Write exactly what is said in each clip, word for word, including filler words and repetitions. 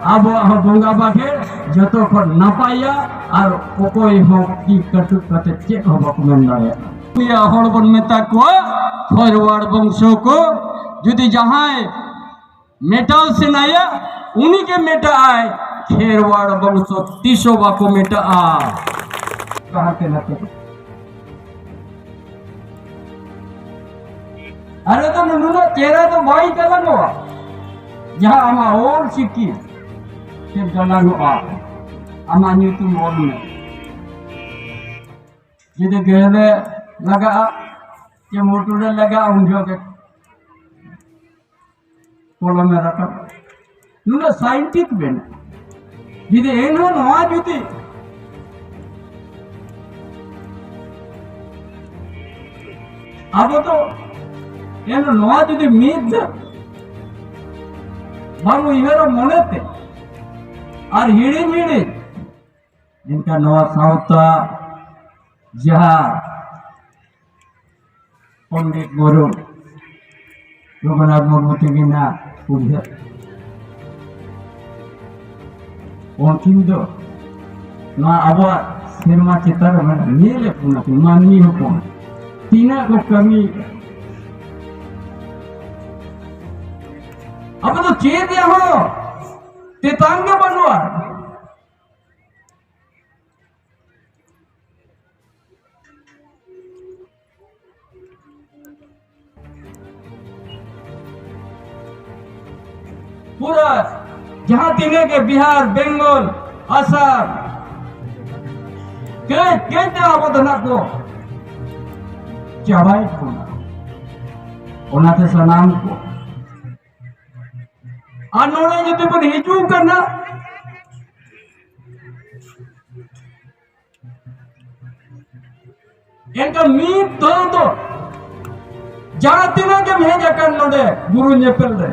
ᱟᱵᱚᱣᱟᱜ ᱦᱚᱸ ᱵᱚᱸᱜᱟ ᱵᱟᱠᱷᱮᱲ ᱡᱚᱛᱚ ᱠᱷᱚᱱ ᱱᱟᱯᱟᱭᱟ, ᱟᱨ ᱚᱠᱚᱭ ᱦᱚᱸ ᱛᱤ ᱠᱟᱹᱴᱩᱵ ᱠᱟᱛᱮ ᱪᱮᱫ ᱦᱚᱸ ᱵᱟᱠᱚ ᱢᱮᱱ ᱫᱟᱲᱮᱭᱟᱜᱼᱟ᱾ ᱩᱱᱤᱭᱟᱜ ᱦᱚᱲ ᱵᱚᱱ ᱢᱮᱛᱟ ᱠᱚᱣᱟ ᱠᱷᱚᱨᱣᱟᱲ ᱵᱚᱝᱥᱚ ᱠᱚ᱾ ᱡᱩᱫᱤ ᱡᱟᱦᱟᱸᱭ ᱢᱮᱴᱟᱣ ᱥᱟᱱᱟᱭᱟ, ᱩᱱᱤ ᱜᱮ ᱢᱮᱴᱟᱜᱼᱟᱭ, ᱠᱷᱮᱨᱣᱟᱲ ᱵᱚᱝᱥᱚ ᱛᱤᱥ ᱦᱚᱸ ᱵᱟᱠᱚ ᱢᱮᱴᱟᱜᱼᱟ᱾ ᱦᱟᱱᱛᱮ ᱱᱟᱛᱮ ᱟᱨᱮ ᱫᱚ ᱱᱩᱱᱟᱹᱜ ᱪᱮᱦᱨᱟ ᱫᱚ ᱵᱟᱭ ᱜᱟᱞᱟᱝᱚᱜᱼᱟ᱾ ᱡᱟᱦᱟᱸ ᱟᱢᱟᱜ ᱚᱞ ᱪᱤᱠᱤ ᱛᱮ ᱜᱟᱞᱟᱝᱚᱜᱼᱟ, ᱟᱢᱟᱜ ᱧᱩᱛᱩᱢ ᱚᱞ ᱢᱮ᱾ ᱡᱩᱫᱤ ᱜᱟᱹᱦᱞᱟᱹ ᱞᱟᱜᱟᱜᱼᱟ, ᱪᱮ ᱢᱚᱴᱚᱨᱮ ᱞᱟᱜᱟᱜᱼᱟ, ᱩᱱ ᱡᱚᱦᱚᱜ ᱜᱮ ᱠᱚᱞᱚᱢᱮ ᱨᱟᱠᱟᱵ᱾ ᱱᱩᱱᱟᱹᱜ ᱥᱟᱭᱮᱱᱴᱤᱠ ᱵᱮᱱᱟᱜ᱾ ᱡᱩᱫᱤ ᱮᱱᱦᱚᱸ ᱱᱚᱣᱟ ᱡᱩᱫᱤ ᱟᱵᱚ ᱫᱚ ᱮᱱᱦᱚᱸ ᱱᱚᱣᱟ ᱡᱩᱫᱤ ᱢᱤᱫ ᱫᱷᱟᱣ ᱵᱟᱝ ᱩᱭᱦᱟᱹᱨᱟ ᱢᱚᱱᱮᱛᱮ ᱟᱨ ᱦᱤᱲᱤᱧ ᱦᱤᱲᱤᱧ, ᱮᱱᱠᱷᱟᱱ ᱱᱚᱣᱟ ᱥᱟᱶᱛᱟ ᱡᱟᱦᱟᱸ ᱯᱚᱱᱰᱤᱛ ᱜᱩᱨᱩ ᱨᱚᱜᱷᱩᱱᱟᱛᱷ ᱢᱩᱨᱢᱩ ᱛᱟᱹᱠᱤᱱᱟᱜ ᱩᱭᱦᱟᱹᱨ, ᱩᱱᱠᱤᱱ ᱫᱚ ᱱᱚᱣᱟ ᱟᱵᱚᱣᱟᱜ ᱥᱮᱨᱢᱟ ᱪᱮᱛᱟᱱ ᱨᱮ ᱢᱮᱱᱟᱜ, ᱧᱮᱞᱮᱫ ᱵᱚᱱᱟ ᱠᱤᱱ ᱢᱟᱹᱱᱢᱤ ᱦᱚᱯᱚᱱ ᱛᱤᱱᱟᱹᱜ ᱠᱚ ᱠᱟᱹᱢᱤ᱾ ᱟᱵᱚ ᱫᱚ ᱪᱮᱫ ᱨᱮᱦᱚᱸ ᱛᱮᱛᱟᱝ ᱜᱮ ᱵᱟᱹᱱᱩᱜᱼᱟ᱾ ᱯᱩᱨᱟᱹ ᱡᱟᱦᱟᱸ ᱛᱤᱱᱟᱹᱜ ᱜᱮ ᱵᱤᱦᱟᱨ, ᱵᱮᱝᱜᱚᱞ, ᱟᱥᱟᱢ, ᱠᱟᱹᱡ ᱠᱟᱹᱡ ᱛᱮ ᱟᱵᱚ ᱫᱚ ᱱᱟᱜ ᱠᱚ ᱪᱟᱵᱟᱭᱮᱫ ᱵᱚᱱᱟ᱾ ᱚᱱᱟᱛᱮ ᱥᱟᱱᱟᱢ ᱠᱚ, ᱟᱨ ᱱᱚᱰᱮ ᱡᱩᱫᱤ ᱵᱚᱱ ᱦᱤᱡᱩᱜ ᱠᱟᱱᱟ, ᱮᱱᱠᱷᱟᱱ ᱢᱤᱫ ᱫᱷᱟᱣ ᱫᱚ ᱡᱟᱦᱟᱸ ᱛᱤᱱᱟᱹᱜ ᱜᱮᱢ ᱦᱮᱡ ᱟᱠᱟᱱ ᱱᱚᱰᱮ ᱜᱩᱨᱩ ᱧᱮᱯᱮᱞ ᱨᱮ,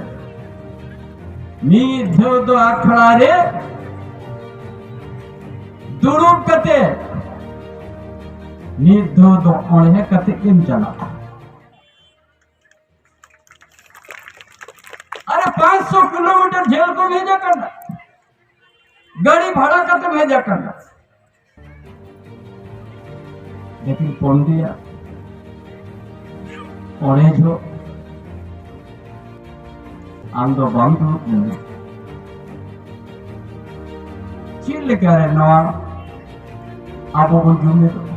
ᱢᱤᱫ ᱫᱷᱟᱣ ᱫᱚ ᱟᱠᱷᱲᱟ ᱨᱮ ᱫᱩᱲᱩᱵ ᱠᱟᱛᱮ ᱢᱤᱫ ᱫᱷᱟᱣ ᱫᱚ ᱚᱬᱦᱮ ᱠᱟᱛᱮ ᱜᱮᱢ ᱪᱟᱞᱟᱜᱼᱟ᱾ ᱟᱨᱮ, ᱯᱟᱸᱪᱥᱚ ᱠᱤᱞᱳᱢᱤᱴᱟᱨ ᱡᱷᱟᱹᱞ ᱠᱷᱚᱱ ᱦᱮᱡ ᱟᱠᱟᱱᱟ᱾ ᱜᱟᱹᱰᱤ ᱵᱷᱟᱲᱟ ᱠᱟᱛᱮᱢ ᱦᱮᱡ ᱟᱠᱟᱱᱟ᱾ ᱞᱮᱠᱤᱱ ᱯᱚᱱᱰᱤᱭᱟ ᱚᱸᱰᱮ ᱡᱚ ᱟᱢ ᱫᱚ ᱵᱟᱢ ᱫᱩᱲᱩᱵ ᱞᱮᱱᱟ᱾ ᱪᱮᱫ ᱞᱮᱠᱟᱨᱮ ᱱᱚᱣᱟ ᱟᱵᱚ ᱵᱚᱱ ᱡᱩᱢᱤᱫᱚᱜᱼᱟ?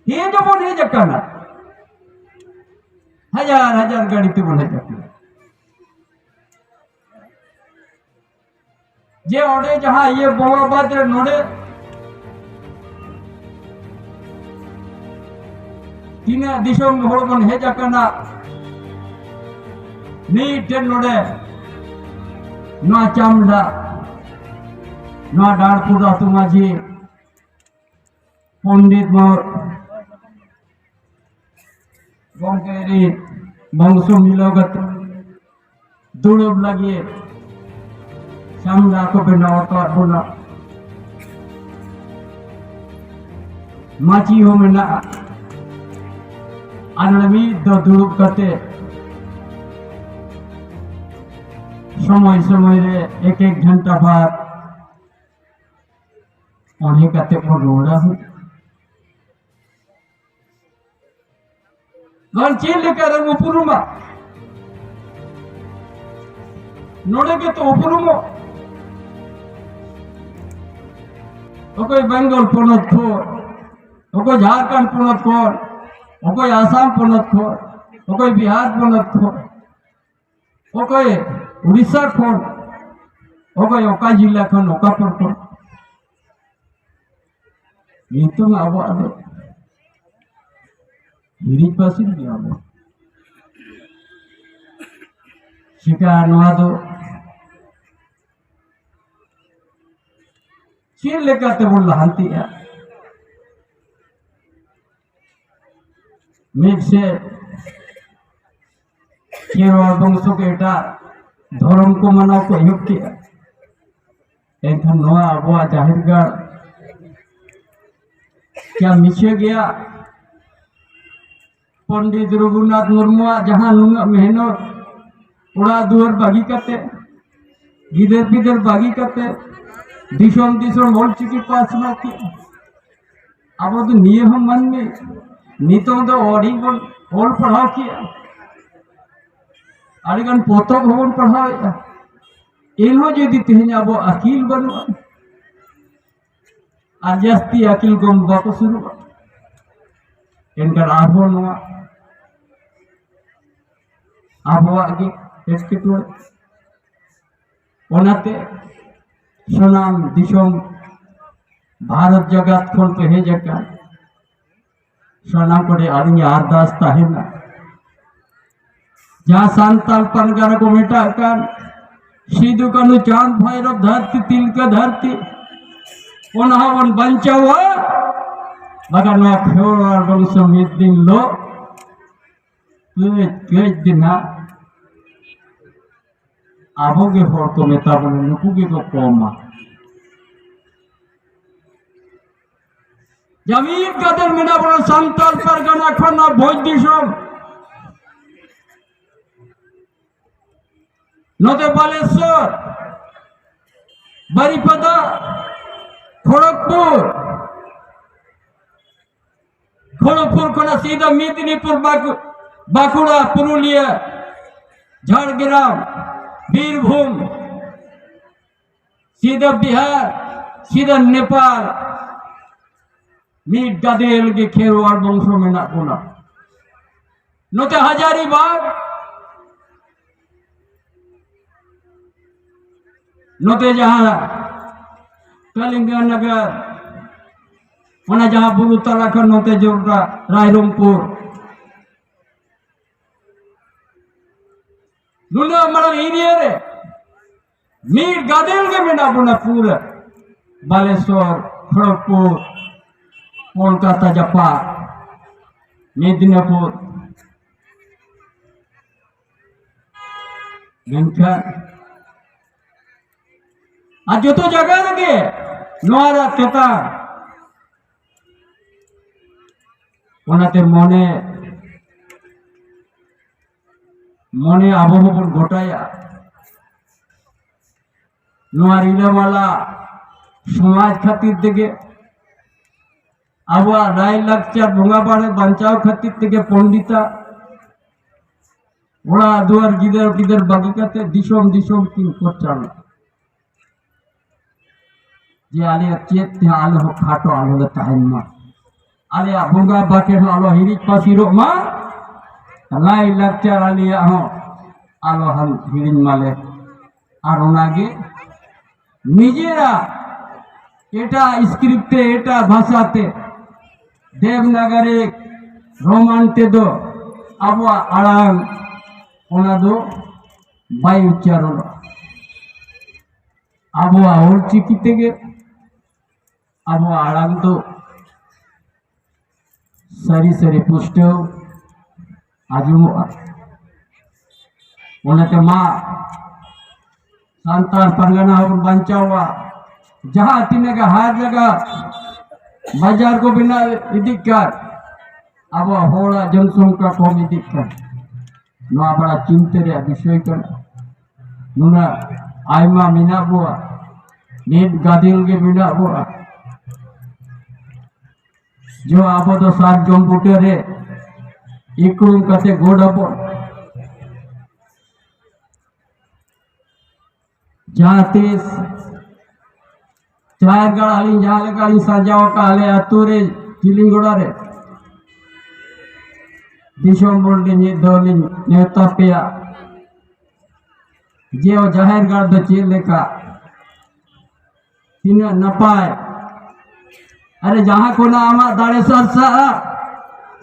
ᱦᱮᱡ ᱫᱚᱵᱚᱱ ᱦᱮᱡ ᱟᱠᱟᱱᱟ, ᱦᱟᱡᱟᱨ ᱦᱟᱡᱟᱨ ᱜᱟᱹᱰᱤ ᱛᱮᱵᱚᱱ ᱦᱮᱡ ᱟᱠᱟᱱᱟ᱾ ᱡᱮ ᱚᱸᱰᱮ ᱡᱟᱦᱟᱸ ᱤᱭᱟᱹ ᱵᱚᱸᱜᱟ ᱵᱟᱫᱽ ᱨᱮ ᱱᱚᱰᱮ ᱛᱤᱱᱟᱹᱜ ᱫᱤᱥᱚᱢ ᱦᱚᱲ ᱵᱚᱱ ᱦᱮᱡ ᱟᱠᱟᱱᱟ, ᱢᱤᱫᱴᱮᱱ ᱱᱚᱰᱮ ᱱᱚᱣᱟ ᱪᱟᱢᱰᱟ, ᱱᱚᱣᱟ ᱰᱟᱸᱰᱯᱩᱨ ᱟᱹᱛᱩ ᱢᱟᱹᱡᱷᱤ ᱯᱚᱱᱰᱤᱛ ᱢᱳᱨ ᱜᱚᱢᱠᱮ ᱨᱤᱱ ᱵᱚᱝᱥᱚ ᱢᱤᱞᱟᱹᱣ ᱠᱟᱛᱮ ᱫᱩᱲᱩᱵ ᱞᱟᱹᱜᱤᱫ ᱥᱟᱢᱰᱟ ᱠᱚ ᱵᱮᱱᱟᱣ ᱟᱠᱟᱫ ᱵᱚᱱᱟ᱾ ᱢᱟᱹᱪᱤ ᱦᱚᱸ ᱢᱮᱱᱟᱜᱼᱟ᱾ ᱟᱨ ᱱᱚᱰᱮ ᱢᱤᱫ ᱫᱚ ᱫᱩᱲᱩᱵ ᱠᱟᱛᱮ ᱥᱚᱢᱚᱭ ᱥᱚᱢᱚᱭ ᱨᱮ ᱮᱠ ᱮᱠ ᱜᱷᱚᱱᱴᱟ ᱵᱷᱟᱨ ᱚᱸᱰᱮ ᱠᱟᱛᱮ ᱠᱚ ᱨᱩᱣᱟᱹᱲᱟ᱾ ᱱᱚᱣᱟ ᱪᱮᱫ ᱞᱮᱠᱟ ᱨᱮᱢ ᱩᱯᱨᱩᱢᱟ? ᱱᱚᱰᱮ ᱜᱮᱛᱚ ᱩᱯᱨᱩᱢᱚᱜ᱾ ᱚᱠᱚᱭ ᱵᱮᱝᱜᱚᱞ ᱯᱚᱱᱚᱛ ᱠᱷᱚᱱ, ᱚᱠᱚᱭ ᱡᱷᱟᱲᱠᱷᱚᱸᱰ ᱯᱚᱱᱚᱛ ᱠᱷᱚᱱ, ᱚᱠᱚᱭ ᱟᱥᱟᱢ ᱯᱚᱱᱚᱛ ᱠᱷᱚᱱ, ᱚᱠᱚᱭ ᱵᱤᱦᱟᱨ ᱯᱚᱱᱚᱛ ᱠᱷᱚᱱ, ᱚᱠᱚᱭ ᱩᱲᱤᱥᱥᱟ ᱠᱷᱚᱱ, ᱚᱠᱚᱭ ᱚᱠᱟ ᱡᱤᱞᱟ ᱠᱷᱚᱱ, ᱚᱠᱟ ᱯᱚᱨ ᱠᱷᱚᱱ᱾ ᱱᱤᱛᱚᱝ ᱟᱵᱚᱣᱟᱜ ᱫᱚ ᱦᱤᱨᱤᱡ ᱯᱟᱹᱥᱤᱨ ᱜᱮᱭᱟ ᱵᱚ᱾ ᱪᱤᱠᱟ ᱱᱚᱣᱟ ᱫᱚ ᱪᱮᱫ ᱞᱮᱠᱟ ᱛᱮᱵᱚᱱ ᱞᱟᱦᱟᱱᱛᱤᱜᱼᱟ? ᱢᱤᱫ ᱥᱮᱫ ᱠᱷᱮᱨᱣᱟᱲ ᱵᱚᱝᱥᱚ ᱠᱚ ᱮᱴᱟᱜ ᱫᱷᱚᱨᱚᱢ ᱠᱚ ᱢᱟᱱᱟᱣ ᱠᱚ ᱮᱦᱚᱵ ᱠᱮᱜᱼᱟ᱾ ᱮᱱᱠᱷᱟᱱ ᱱᱚᱣᱟ ᱟᱵᱚᱣᱟᱜ ᱡᱟᱦᱮᱨ ᱜᱟᱲ ᱠᱤ ᱢᱤᱪᱷᱟᱹ ᱜᱮᱭᱟ? ᱯᱚᱱᱰᱤᱛ ᱨᱚᱜᱷᱩᱱᱟᱛᱷ ᱢᱩᱨᱢᱩᱣᱟᱜ ᱡᱟᱦᱟᱸ ᱱᱩᱱᱟᱹᱜ ᱢᱮᱦᱱᱚᱛ, ᱚᱲᱟᱜ ᱫᱩᱣᱟᱹᱨ ᱵᱟᱹᱜᱤ ᱠᱟᱛᱮ, ᱜᱤᱫᱟᱹᱨ ᱯᱤᱫᱟᱹᱨ ᱵᱟᱹᱜᱤ ᱠᱟᱛᱮ, ᱫᱤᱥᱚᱢ ᱫᱤᱥᱚᱢ ᱚᱞᱪᱤᱠᱤ ᱯᱟᱥᱱᱟᱣ ᱠᱮᱫᱼᱟ᱾ ᱟᱵᱚ ᱫᱚ ᱱᱤᱭᱟᱹ ᱦᱚᱸ ᱢᱟᱹᱱᱢᱤ, ᱱᱤᱛᱚᱝ ᱫᱚ ᱟᱹᱰᱤ ᱵᱚᱱ ᱚᱞ ᱯᱟᱲᱦᱟᱣ ᱠᱮᱫᱼᱟ, ᱟᱹᱰᱤᱜᱟᱱ ᱯᱚᱛᱚᱵ ᱦᱚᱸᱵᱚᱱ ᱯᱟᱲᱦᱟᱣᱮᱫᱼᱟ, ᱮᱱᱦᱚᱸ ᱡᱩᱫᱤ ᱛᱮᱦᱮᱧ ᱟᱵᱚ ᱟᱹᱠᱤᱞ ᱵᱟᱹᱱᱩᱜᱼᱟ, ᱟᱨ ᱡᱟᱹᱥᱛᱤ ᱟᱹᱠᱤᱞ ᱠᱚᱢ ᱵᱟᱠᱚ ᱥᱩᱨᱩᱜᱼᱟ, ᱮᱱᱠᱷᱟᱱ ᱟᱨᱦᱚᱸ ᱱᱚᱣᱟ ᱟᱵᱚᱣᱟᱜ ᱜᱮ ᱮᱴᱠᱮᱴᱚᱬᱮ᱾ ᱚᱱᱟᱛᱮ ᱥᱟᱱᱟᱢ ᱫᱤᱥᱚᱢ ᱵᱷᱟᱨᱚᱛ ᱡᱟᱠᱟᱛ ᱠᱷᱚᱱ ᱯᱮ ᱦᱮᱡ ᱟᱠᱟᱱ ᱥᱟᱱᱟᱢ ᱠᱚᱴᱷᱮᱱ ᱟᱹᱞᱤᱧᱟᱜ ᱟᱨᱫᱟᱥ ᱛᱟᱦᱮᱱᱟ, ᱡᱟᱦᱟᱸ ᱥᱟᱱᱛᱟᱲ ᱯᱟᱨᱜᱟᱱᱟ ᱠᱚ ᱢᱮᱛᱟᱜ ᱠᱟᱱ ᱥᱤᱫᱩ ᱠᱟᱹᱱᱦᱩ ᱪᱟᱸᱫ ᱵᱷᱟᱭᱨᱚᱵ ᱫᱷᱟᱹᱨᱛᱤ ᱛᱤᱞᱠᱟᱹ ᱫᱷᱟᱹᱨᱛᱤ, ᱚᱱᱟ ᱦᱚᱸᱵᱚᱱ ᱵᱟᱧᱪᱟᱣᱟ᱾ ᱵᱟᱠᱷᱟᱱ ᱱᱚᱣᱟ ᱠᱷᱮᱨᱣᱟᱲ ᱵᱚᱝᱥᱚ ᱢᱤᱫ ᱫᱤᱱ ᱦᱤᱞᱳᱜ ᱠᱟᱹᱡ ᱠᱟᱹᱡ ᱫᱤᱱ ᱦᱟᱸᱜ ᱟᱵᱚ ᱜᱮ ᱦᱚᱲ ᱠᱚ ᱢᱮᱛᱟ ᱵᱚᱱᱟ, ᱱᱩᱠᱩ ᱜᱮᱠᱚ ᱠᱚᱢᱟ᱾ ᱡᱟᱢᱤᱫ ᱠᱟᱛᱮ ᱢᱮᱱᱟᱜ ᱵᱚᱱᱟ ᱥᱟᱱᱛᱟᱲ ᱯᱟᱨᱜᱟᱱᱟ ᱠᱷᱚᱱ ᱱᱚᱣᱟ ᱵᱷᱚᱸᱡᱽ ᱫᱤᱥᱚᱢ, ᱱᱚᱛᱮ ᱵᱟᱞᱮᱥᱚᱨ, ᱵᱟᱨᱤᱯᱟᱫᱟ, ᱠᱷᱚᱲᱚᱜᱽᱯᱩᱨ, ᱠᱷᱚᱲᱚᱜᱽᱯᱩᱨ ᱠᱷᱚᱱᱟᱜ ᱥᱤᱫᱷᱟ ᱢᱮᱫᱤᱱᱤᱯᱩᱨ, ᱵᱟᱸᱠᱩ-, ᱵᱟᱸᱠᱩᱲᱟ, ᱯᱩᱨᱩᱞᱤᱭᱟᱹ, ᱡᱷᱟᱲᱜᱨᱟᱢ, ᱵᱤᱨᱵᱷᱩᱢ, ᱥᱤᱫᱷᱟ ᱵᱤᱦᱟᱨ, ᱥᱤᱫᱷᱟ ᱱᱮᱯᱟᱞ᱾ ᱢᱤᱫ ᱜᱟᱫᱮᱞ ᱜᱮ ᱠᱷᱮᱨᱣᱟᱲ ᱵᱚᱝᱥᱚ ᱢᱮᱱᱟᱜ ᱵᱚᱱᱟ᱾ ᱱᱚᱛᱮ ᱦᱟᱡᱟᱨᱤᱵᱟᱜᱽ, ᱱᱚᱛᱮ ᱡᱟᱦᱟᱸ ᱠᱟᱞᱤᱝᱜᱟ ᱱᱟᱜᱟᱨ, ᱚᱱᱟ ᱡᱟᱦᱟᱸ ᱵᱩᱨᱩ ᱛᱟᱞᱟ ᱠᱷᱚᱱ ᱱᱚᱛᱮ ᱡᱚᱨᱰᱟ, ᱨᱟᱭᱨᱚᱝᱯᱩᱨ, ᱱᱩᱱᱟᱹᱜ ᱢᱟᱨᱟᱝ ᱮᱨᱤᱭᱟ ᱨᱮ ᱢᱤᱫ ᱜᱟᱫᱮᱞ ᱜᱮ ᱢᱮᱱᱟᱜ ᱵᱚᱱᱟ ᱯᱩᱨᱟᱹ ᱵᱟᱞᱮᱥᱚᱨ, ᱠᱷᱚᱲᱚᱜᱽᱯᱩᱨ, ᱠᱳᱞᱠᱟᱛᱟ ᱡᱟᱯᱟᱜ, ᱢᱮᱫᱤᱱᱤᱯᱩᱨ᱾ ᱢᱮᱱᱠᱷᱟᱱ ᱟᱨ ᱡᱚᱛᱚ ᱡᱟᱭᱜᱟ ᱨᱮᱜᱮ ᱱᱚᱣᱟ ᱨᱮᱭᱟᱜ ᱛᱮᱛᱟᱝ᱾ ᱚᱱᱟᱛᱮ ᱢᱚᱱᱮ, ᱢᱚᱱᱮ ᱟᱵᱚ ᱦᱚᱸᱵᱚᱱ ᱜᱚᱴᱟᱭᱟ᱾ ᱱᱚᱣᱟ ᱨᱤᱞᱟᱹᱢᱟᱞᱟ ᱥᱚᱢᱟᱡᱽ ᱠᱷᱟᱹᱛᱤᱨ ᱛᱮᱜᱮ, ᱟᱵᱚᱣᱟᱜ ᱞᱟᱭ ᱞᱟᱠᱪᱟᱨ ᱵᱚᱸᱜᱟ ᱵᱟᱲᱮ ᱵᱟᱧᱪᱟᱣ ᱠᱷᱟᱹᱛᱤᱨ ᱛᱮᱜᱮ ᱯᱚᱱᱰᱤᱛᱟᱜ ᱚᱲᱟᱜ ᱫᱩᱣᱟᱹᱨ ᱜᱤᱫᱟᱹᱨ ᱯᱤᱫᱟᱹᱨ ᱵᱟᱹᱜᱤ ᱠᱟᱛᱮ ᱫᱤᱥᱚᱢ ᱫᱤᱥᱚᱢ ᱠᱤᱱ ᱠᱚ ᱪᱟᱞᱟᱜ᱾ ᱡᱮ ᱟᱞᱮᱭᱟᱜ ᱪᱮᱫ ᱛᱮᱦᱚᱸ ᱟᱞᱮ ᱦᱚᱸ ᱠᱷᱟᱴᱚ ᱟᱞᱚ ᱞᱮ ᱛᱟᱦᱮᱱ ᱢᱟ, ᱟᱞᱮᱭᱟᱜ ᱵᱚᱸᱜᱟ ᱵᱟᱠᱷᱮᱲ ᱦᱚᱸ ᱟᱞᱚ ᱦᱤᱨᱤᱡ ᱯᱟᱹᱥᱤᱨᱚᱜ ᱢᱟ, ᱞᱟᱭ ᱞᱟᱠᱪᱟᱨ ᱟᱞᱮᱭᱟᱜ ᱦᱚᱸ ᱟᱞᱚ ᱦᱟᱱ ᱦᱤᱲᱤᱧ ᱢᱟᱞᱮ᱾ ᱟᱨ ᱚᱱᱟᱜᱮ ᱱᱤᱡᱮᱨᱟᱜ ᱮᱴᱟᱜ ᱥᱠᱨᱤᱯᱴ ᱛᱮ, ᱮᱴᱟᱜ ᱵᱷᱟᱥᱟ ᱛᱮ, ᱫᱮᱵᱽᱱᱟᱜᱚᱨᱤ ᱨᱳᱢᱟᱱ ᱛᱮᱫᱚ ᱟᱵᱚᱣᱟᱜ ᱟᱲᱟᱝ ᱚᱱᱟ ᱫᱚ ᱵᱟᱭ ᱩᱪᱪᱟᱨᱚᱱᱚᱜᱼᱟ᱾ ᱟᱵᱚᱣᱟᱜ ᱚᱞ ᱪᱤᱠᱤ ᱛᱮᱜᱮ ᱟᱵᱚᱣᱟᱜ ᱟᱲᱟᱝ ᱫᱚ ᱥᱟᱹᱨᱤ ᱥᱟᱹᱨᱤ ᱯᱩᱥᱴᱟᱹᱣ ᱟᱸᱡᱚᱢᱚᱜᱼᱟ᱾ ᱚᱱᱟᱛᱮ ᱢᱟ ᱥᱟᱱᱛᱟᱲ ᱯᱟᱨᱜᱟᱱᱟ ᱦᱚᱸᱵᱚᱱ ᱵᱟᱧᱪᱟᱣᱟ᱾ ᱡᱟᱦᱟᱸ ᱛᱤᱱᱟᱹᱜ ᱜᱮ ᱦᱟᱴ ᱡᱟᱭᱜᱟ ᱵᱟᱡᱟᱨ ᱠᱚ ᱵᱮᱱᱟᱣ ᱤᱫᱤᱜ ᱠᱟᱱ, ᱟᱵᱚᱣᱟᱜ ᱦᱚᱲᱟᱜ ᱡᱚᱱᱥᱚᱝᱠᱷᱟ ᱠᱚᱢ ᱤᱫᱤᱜ ᱠᱟᱱ, ᱱᱚᱣᱟ ᱵᱟᱲᱟ ᱪᱤᱱᱛᱟᱹ ᱨᱮᱭᱟᱜ ᱵᱤᱥᱚᱭ ᱠᱟᱱᱟ᱾ ᱱᱩᱱᱟᱹᱜ ᱟᱭᱢᱟ ᱢᱮᱱᱟᱜ ᱵᱚᱣᱟ, ᱱᱤᱛ ᱜᱟᱫᱮᱞ ᱜᱮ ᱢᱮᱱᱟᱜ ᱵᱚᱣᱟ᱾ ᱡᱚ ᱟᱵᱚ ᱫᱚ ᱥᱟᱨᱡᱚᱢ ᱵᱩᱴᱟᱹ ᱨᱮ ᱤᱠᱲᱩᱢ ᱠᱟᱛᱮ ᱜᱚᱰ ᱟᱵᱚᱱ᱾ ᱡᱟᱦᱟᱸ ᱛᱤᱥ ᱡᱟᱦᱮᱨ ᱜᱟᱲ ᱟᱹᱞᱤᱧ ᱡᱟᱦᱟᱸ ᱞᱮᱠᱟ ᱞᱤᱧ ᱥᱟᱡᱟᱣ ᱟᱠᱟᱫ ᱟᱞᱮ ᱟᱹᱛᱩ ᱨᱮ ᱪᱤᱞᱤᱝᱜᱚᱲᱟ ᱨᱮ, ᱫᱤᱥᱚᱢ ᱦᱚᱲ ᱞᱤᱧ ᱢᱤᱫ ᱫᱷᱟᱣ ᱞᱤᱧ ᱱᱮᱣᱛᱟ ᱯᱮᱭᱟ᱾ ᱡᱮ ᱡᱟᱦᱮᱨ ᱜᱟᱲ ᱫᱚ ᱪᱮᱫ ᱞᱮᱠᱟ, ᱛᱤᱱᱟᱹᱜ ᱱᱟᱯᱟᱭ᱾ ᱟᱨᱮ ᱡᱟᱦᱟᱸ ᱠᱷᱚᱱᱟᱜ ᱟᱢᱟᱜ ᱫᱟᱲᱮ ᱥᱟᱨᱥᱟᱜᱼᱟ,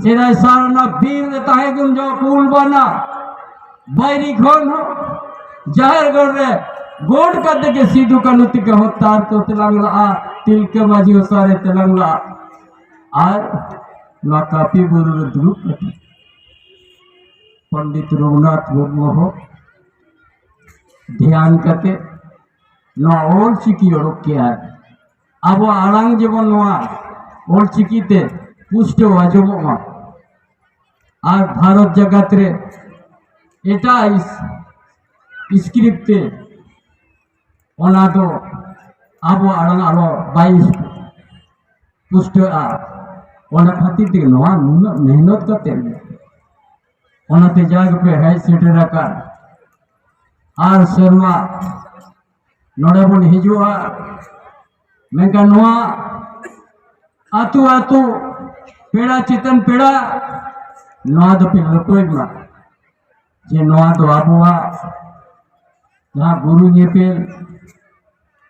ᱥᱮᱫᱟᱭ ᱥᱟᱨᱱᱟ ᱵᱤᱨ ᱨᱮ ᱛᱟᱦᱮᱸ ᱠᱚ ᱡᱚ ᱠᱩᱞ ᱵᱟᱱᱟ ᱵᱟᱭᱨᱤ ᱠᱷᱚᱱ ᱦᱚᱸ ᱡᱟᱦᱮᱨ ᱜᱟᱲ ᱨᱮ ᱜᱚᱰ ᱠᱟᱛᱮ ᱜᱮ ᱥᱤᱫᱩ ᱠᱟᱹᱱᱩ ᱛᱤᱠᱤ ᱦᱚᱛᱟᱨ ᱠᱚ ᱛᱮᱞᱟᱝ ᱞᱟᱜᱼᱟ, ᱛᱤᱞᱠᱟᱹ ᱢᱟᱹᱡᱷᱤ ᱦᱚᱥᱟᱨᱮ ᱛᱮᱞᱟᱝ ᱞᱟᱜᱼᱟ᱾ ᱟᱨ ᱱᱚᱣᱟ ᱠᱟᱹᱯᱤ ᱵᱩᱨᱩ ᱨᱮ ᱫᱩᱲᱩᱵ ᱠᱟᱛᱮ ᱯᱚᱱᱰᱤᱛ ᱨᱚᱜᱷᱩᱱᱟᱛᱷ ᱢᱩᱨᱢᱩ ᱦᱚᱸ ᱫᱷᱮᱭᱟᱱ ᱠᱟᱛᱮ ᱱᱚᱣᱟ ᱚᱞ ᱪᱤᱠᱤ ᱚᱰᱚᱠ ᱠᱮᱜᱼᱟ᱾ ᱟᱵᱚᱣᱟᱜ ᱟᱲᱟᱝ ᱡᱮᱢᱚᱱ ᱱᱚᱣᱟ ᱚᱞ ᱪᱤᱠᱤ ᱛᱮ ᱯᱩᱥᱴᱟᱹᱣ ᱟᱸᱡᱚᱢᱚᱜ ᱢᱟ, ᱟᱨ ᱵᱷᱟᱨᱚᱛ ᱡᱟᱠᱟᱛ ᱨᱮ ᱮᱴᱟᱜ ᱤᱥ-, ᱥᱠᱨᱤᱯᱴ ᱛᱮ ᱚᱱᱟ ᱫᱚ ᱟᱵᱚᱣᱟᱜ ᱟᱲᱟᱝ ᱟᱞᱚ ᱵᱟᱭ ᱯᱩᱥᱴᱟᱹᱜᱼᱟ᱾ ᱚᱱᱟ ᱠᱷᱟᱹᱛᱤᱨ ᱛᱮᱜᱮ ᱱᱚᱣᱟ ᱱᱩᱱᱟᱹᱜ ᱢᱮᱦᱱᱚᱛ ᱠᱟᱛᱮ ᱚᱱᱟᱛᱮ ᱡᱟ ᱜᱮᱯᱮ ᱦᱮᱡ ᱥᱮᱴᱮᱨ ᱟᱠᱟᱱ, ᱟᱨ ᱥᱮᱨᱢᱟ ᱱᱚᱰᱮ ᱵᱚᱱ ᱦᱤᱡᱩᱜᱼᱟ, ᱢᱮᱱᱠᱷᱟᱱ ᱱᱚᱣᱟ ᱟᱹᱛᱩ ᱟᱹᱛᱩ ᱯᱮᱲᱟ ᱪᱮᱛᱟᱱ ᱯᱮᱲᱟ ᱱᱚᱣᱟ ᱫᱚᱯᱮ ᱞᱟᱹᱯᱟᱹᱭ ᱢᱟ, ᱡᱮ ᱱᱚᱣᱟ ᱫᱚ ᱟᱵᱚᱣᱟᱜ ᱡᱟᱦᱟᱸ ᱵᱩᱨᱩ ᱧᱮᱯᱮᱞ,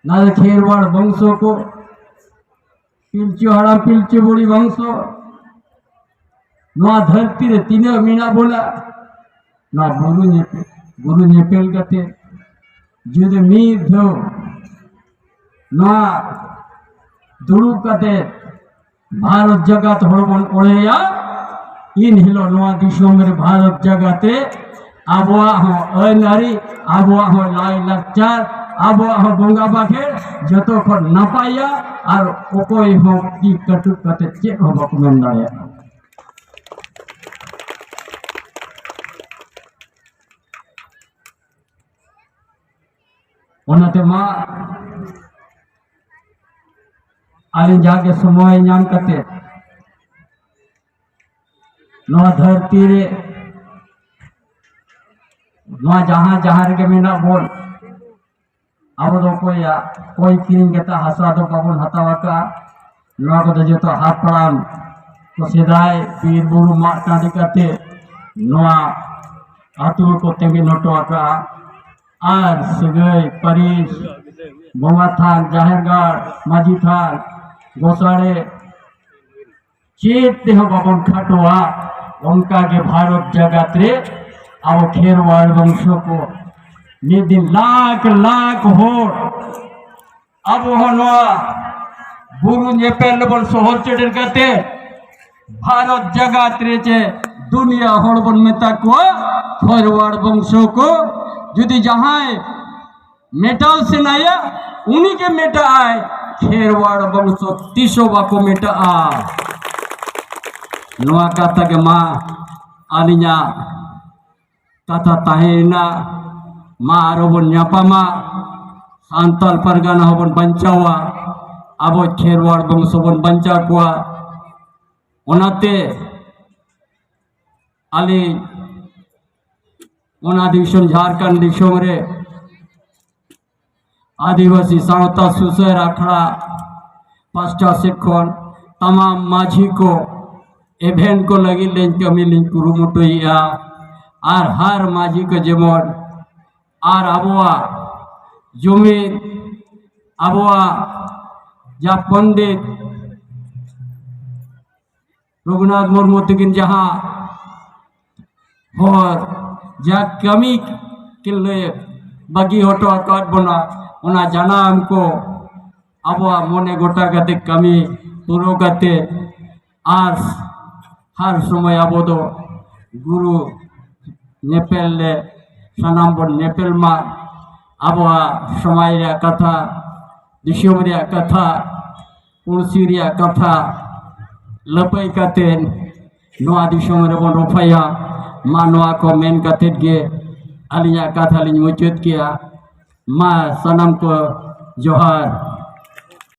ᱱᱚᱣᱟ ᱫᱚ ᱠᱷᱮᱨᱣᱟᱲ ᱵᱚᱝᱥᱚ ᱠᱚ, ᱯᱤᱞᱪᱩ ᱦᱟᱲᱟᱢ ᱯᱤᱞᱪᱩ ᱵᱩᱲᱦᱤ ᱵᱚᱝᱥᱚ, ᱱᱚᱣᱟ ᱫᱷᱟᱹᱨᱛᱤ ᱨᱮ ᱛᱤᱱᱟᱹᱜ ᱢᱮᱱᱟᱜ ᱵᱚᱱᱟ, ᱱᱚᱣᱟ ᱵᱩᱨᱩ ᱧᱮᱯᱮᱞ, ᱵᱩᱨᱩ ᱧᱮᱯᱮᱞ ᱠᱟᱛᱮ ᱡᱩᱫᱤ ᱢᱤᱫ ᱫᱷᱟᱣ ᱱᱚᱣᱟ ᱫᱩᱲᱩᱵ ᱠᱟᱛᱮ ᱵᱷᱟᱨᱚᱛ ᱡᱟᱠᱟᱛ ᱦᱚᱲ ᱵᱚᱱ ᱚᱲᱮᱭᱟ, ᱤᱱ ᱦᱤᱞᱳᱜ ᱱᱚᱣᱟ ᱫᱤᱥᱚᱢ ᱨᱮ ᱵᱷᱟᱨᱚᱛ ᱡᱟᱠᱟᱛ ᱨᱮ ᱟᱵᱚᱣᱟᱜ ᱦᱚᱸ ᱟᱹᱱ ᱟᱹᱨᱤ, ᱟᱵᱚᱣᱟᱜ ᱦᱚᱸ ᱞᱟᱭ ᱞᱟᱠᱪᱟᱨ, ᱟᱵᱚᱣᱟᱜ ᱦᱚᱸ ᱵᱚᱸᱜᱟ ᱵᱟᱠᱷᱮᱲ, ᱡᱚᱛᱚ ᱠᱷᱚᱱ ᱱᱟᱯᱟᱭᱟ᱾ ᱟᱨ ᱚᱠᱚᱭ ᱦᱚᱸ ᱛᱤ ᱠᱟᱹᱴᱩᱵ ᱠᱟᱛᱮ ᱪᱮᱫ ᱦᱚᱸ ᱵᱟᱠᱚ ᱢᱮᱱ ᱫᱟᱲᱮᱭᱟᱜᱼᱟ᱾ ᱚᱱᱟᱛᱮ ᱢᱟ ᱟᱹᱞᱤᱧ ᱡᱟᱜᱮ ᱥᱚᱢᱚᱭ ᱧᱟᱢ ᱠᱟᱛᱮ ᱱᱚᱣᱟ ᱫᱷᱟᱹᱨᱛᱤ ᱨᱮ, ᱱᱚᱣᱟ ᱡᱟᱦᱟᱸ ᱡᱟᱦᱟᱸ ᱨᱮᱜᱮ ᱢᱮᱱᱟᱜ ᱵᱚᱱ, ᱟᱵᱚ ᱫᱚ ᱚᱠᱚᱭᱟᱜ, ᱚᱠᱚᱭ ᱠᱤᱨᱤᱧ ᱠᱟᱛᱮ ᱦᱟᱥᱟ ᱫᱚ ᱵᱟᱵᱚᱱ ᱦᱟᱛᱟᱣ ᱟᱠᱟᱫᱼᱟ᱾ ᱱᱚᱣᱟ ᱠᱚᱫᱚ ᱡᱚᱛᱚ ᱦᱟᱯᱲᱟᱢ ᱠᱚ ᱥᱮᱫᱟᱭ ᱵᱤᱨ ᱵᱩᱨᱩ ᱢᱟᱜ ᱴᱟᱺᱰᱤ ᱠᱟᱛᱮ ᱱᱚᱣᱟ ᱟᱹᱛᱩ ᱠᱚ ᱛᱮᱸᱜᱮ ᱦᱚᱴᱚ ᱟᱠᱟᱫᱼᱟ᱾ ᱟᱨ ᱥᱟᱹᱜᱟᱹᱭ, ᱯᱟᱹᱨᱤᱥ, ᱵᱚᱸᱜᱟ ᱛᱷᱟᱱ, ᱡᱟᱦᱮᱨ ᱜᱟᱲ, ᱢᱟᱹᱡᱷᱤ ᱛᱷᱟᱱ, ᱜᱚᱥᱟᱲᱮ, ᱪᱮᱫ ᱛᱮᱦᱚᱸ ᱵᱟᱵᱚᱱ ᱠᱷᱟᱴᱚᱣᱟ᱾ ᱚᱱᱠᱟ ᱜᱮ ᱵᱷᱟᱨᱚᱛ ᱡᱟᱠᱟᱛ ᱨᱮ ᱟᱵᱚ ᱠᱷᱮᱨᱣᱟᱲ ᱵᱚᱝᱥᱚ ᱠᱚ ᱢᱤᱫ ᱫᱤᱱ ᱞᱟᱠᱷ ᱞᱟᱠᱷ ᱦᱚᱲ ᱟᱵᱚ ᱦᱚᱸ ᱱᱚᱣᱟ ᱵᱩᱨᱩ ᱧᱮᱯᱮᱞ ᱨᱮᱵᱚᱱ ᱥᱚᱦᱚᱨ ᱥᱮᱴᱮᱨ ᱠᱟᱛᱮ ᱵᱷᱟᱨᱚᱛ ᱡᱟᱠᱟᱛ ᱨᱮ ᱪᱮ ᱫᱩᱱᱤᱭᱟᱹ ᱦᱚᱲ ᱵᱚᱱ ᱢᱮᱛᱟ ᱠᱚᱣᱟ ᱠᱷᱮᱨᱣᱟᱲ ᱵᱚᱝᱥᱚ ᱠᱚ᱾ ᱡᱩᱫᱤ ᱡᱟᱦᱟᱸᱭ ᱢᱮᱴᱟᱣ ᱥᱟᱱᱟᱭᱟ, ᱩᱱᱤ ᱜᱮ ᱢᱮᱴᱟᱜ ᱟᱭ᱾ ᱠᱷᱮᱨᱣᱟᱲ ᱵᱚᱝᱥᱚ ᱛᱤᱥ ᱦᱚᱸ ᱵᱟᱠᱚ ᱢᱮᱴᱟᱜᱼᱟ᱾ ᱱᱚᱣᱟ ᱠᱟᱛᱷᱟ ᱜᱮ ᱢᱟ ᱟᱹᱞᱤᱧᱟᱜ ᱠᱟᱛᱷᱟ ᱛᱟᱦᱮᱸᱭᱮᱱᱟ᱾ ᱢᱟ ᱟᱨᱚ ᱵᱚᱱ ᱧᱟᱯᱟᱢᱟ᱾ ᱥᱟᱱᱛᱟᱲ ᱯᱟᱨᱜᱟᱱᱟ ᱦᱚᱸᱵᱚᱱ ᱵᱟᱧᱪᱟᱣᱟ, ᱟᱵᱚ ᱠᱷᱮᱨᱣᱟᱲ ᱵᱚᱝᱥᱚ ᱵᱚᱱ ᱵᱟᱧᱪᱟᱣ ᱠᱚᱣᱟ᱾ ᱚᱱᱟᱛᱮ ᱟᱹᱞᱤᱧ ᱚᱱᱟ ᱫᱤᱥᱚᱢ, ᱡᱷᱟᱲᱠᱷᱚᱸᱰ ᱫᱤᱥᱚᱢ ᱨᱮ ᱟᱹᱫᱤᱵᱟᱹᱥᱤ ᱥᱟᱶᱛᱟ ᱥᱩᱥᱟᱹᱨ ᱟᱠᱷᱲᱟ ᱯᱟᱥᱴᱟ ᱥᱮᱫ ᱠᱷᱚᱱ ᱛᱟᱢᱟᱢ ᱢᱟᱹᱡᱷᱤ ᱠᱚ ᱮᱵᱷᱮᱱ ᱠᱚ ᱞᱟᱹᱜᱤᱫ ᱞᱤᱧ ᱠᱟᱹᱢᱤ ᱞᱤᱧ ᱠᱩᱨᱩᱢᱩᱴᱩᱭᱮᱫᱼᱟ᱾ ᱟᱨ ᱦᱟᱨ ᱢᱟᱹᱡᱷᱤ ᱠᱚ ᱡᱮᱢᱚᱱ ᱟᱨ ᱟᱵᱚᱣᱟᱜ ᱡᱩᱢᱤᱫ, ᱟᱵᱚᱣᱟᱜ ᱡᱟ ᱯᱚᱱᱰᱤᱛ ᱨᱚᱜᱷᱩᱱᱟᱛᱷ ᱢᱩᱨᱢᱩ ᱛᱟᱹᱠᱤᱱ ᱡᱟᱦᱟᱸ ᱦᱚᱨ, ᱡᱟ ᱠᱟᱹᱢᱤ ᱠᱤᱱ ᱞᱟᱹᱭ ᱵᱟᱹᱜᱤ ᱦᱚᱴᱚ ᱟᱠᱟᱫ ᱵᱚᱱᱟ, ᱚᱱᱟ ᱡᱟᱱᱟᱢ ᱠᱚ ᱟᱵᱚᱣᱟᱜ ᱢᱚᱱᱮ ᱜᱚᱴᱟ ᱠᱟᱛᱮ ᱠᱟᱹᱢᱤ ᱯᱩᱨᱟᱹᱣ ᱠᱟᱛᱮ ᱟᱨ ᱦᱟᱨ ᱥᱚᱢᱚᱭ ᱟᱵᱚ ᱫᱚ ᱜᱩᱨᱩ ᱧᱮᱯᱮᱞ ᱞᱮ ᱥᱟᱱᱟᱢ ᱵᱚᱱ ᱧᱮᱯᱮᱞ ᱢᱟ᱾ ᱟᱵᱚᱣᱟᱜ ᱥᱚᱢᱟᱡᱽ ᱨᱮᱭᱟᱜ ᱠᱟᱛᱷᱟ, ᱫᱤᱥᱚᱢ ᱨᱮᱭᱟᱜ ᱠᱟᱛᱷᱟ, ᱯᱩᱲᱥᱤ ᱨᱮᱭᱟᱜ ᱠᱟᱛᱷᱟ ᱞᱟᱹᱯᱟᱹᱭ ᱠᱟᱛᱮ ᱱᱚᱣᱟ ᱫᱤᱥᱚᱢ ᱨᱮᱵᱚᱱ ᱨᱚᱯᱷᱟᱭᱟ᱾ ᱢᱟ ᱱᱚᱣᱟ ᱠᱚ ᱢᱮᱱ ᱠᱟᱛᱮ ᱜᱮ ᱟᱹᱞᱤᱧᱟᱜ ᱠᱟᱛᱷᱟ ᱞᱤᱧ ᱢᱩᱪᱟᱹᱫ ᱠᱮᱜᱼᱟ᱾ ᱢᱟ ᱥᱟᱱᱟᱢ ᱠᱚ ᱡᱚᱦᱟᱨ᱾